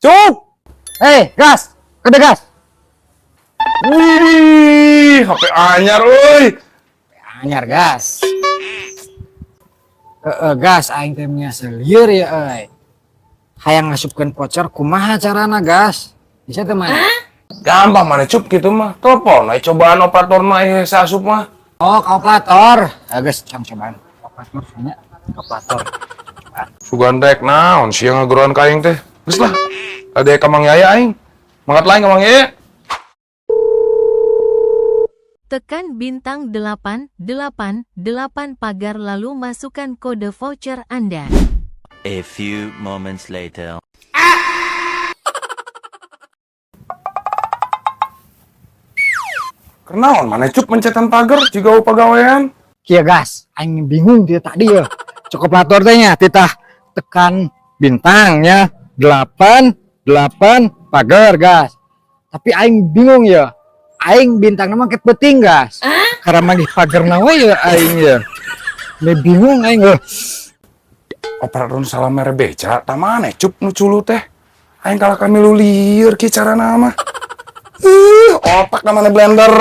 Cup. Hei, gas. Kade gas. Wih, HP anyar euy. Anyar gas. Heeh, gas aing teh biasa lieur ya euy. Hayang ngasupkeun voucher kumaha carana gas? Bisa teu mana? Gampang mana Cup gitu mah. Telepon we cobaan operator mah hese asup mah. Oh, ka operator. Ah, geus cang cobaan. Operator nya operator. Sugan rek naon sia ngageroan ka aing teh. Geus lah. Ada ka Mang Yaya aing. Mangkat lain ka Mang Yaya. Tekan bintang 8, 8, 8 pagar lalu masukkan kode voucher Anda. A few moments later. Kenaon mana Cup mencetan pagar jiga pagawean. Kieu gas, aing bingung dia tadi ya. Cek operator teh nya titah tekan bintangnya 8 8 pagar gas. Tapi aing bingung ya. Aing bintangna mah ket beuting gas. Karena manggih pagerna we ya aing ya. Ini bingung aing euy. Operator nu salah mere beca, tah mana Cup nu culu teh. Aing kalah kami lu lieur ki carana mah. Ih, otak namanya blender.